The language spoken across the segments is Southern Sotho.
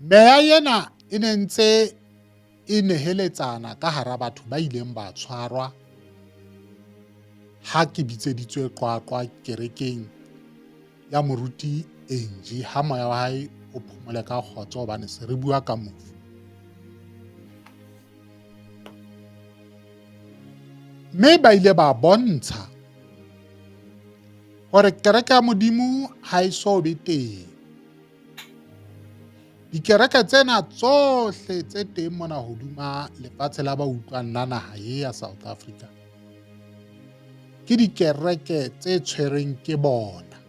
Meya ena e ne ntse e neheletsana ka hara batho ba ileng ba tshwarwa ha ke bitseditswe Qwaqwa kerekeng ya moruti Angie ha moya wa hae o phomole ka kgotso hobane se re bua ka mofu. Mme ba ile ba bontsha hore kereke ya Modimo ha e so be teng. Dikereke tsena tsohle tse teng mona hodima lefatshe la ba utlwang la naha ye ya South Africa ke dikereke tse tshwereng ke bona.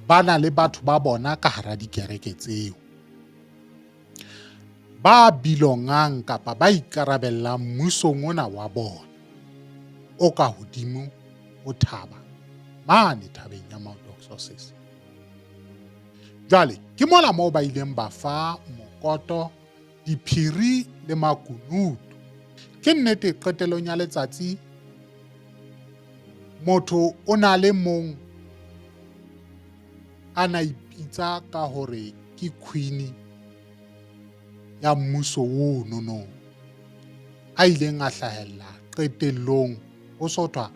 Ba na le batho ba bona ka hara dikereke tseo. Ba bilongang kapa ba ikarabellang mmusong ona wa bona o ka hodimo ho thaba mane thabeng ya Mount of Sources. Jwale ke mola moo ba ileng ba fa mokoto diphiri le makunutu. Ke nnete qetelong ya letsatsi motho o na le mong a na ipitsa ka hore ke queen ya mmuso o nonong a ileng a hlahella qetellong ho sothwa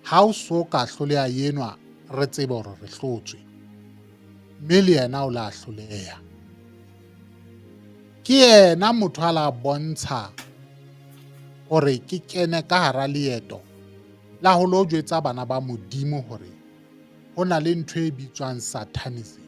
ha o so ka hloleha enwa re tsebe hore re hlotswe mme le yena o la hloleha ke yena motho a la bontsha hore ke kene ka hara leeto la ho lo jwetsa bana ba modimo hore ho na le ntho e bitswang satanism.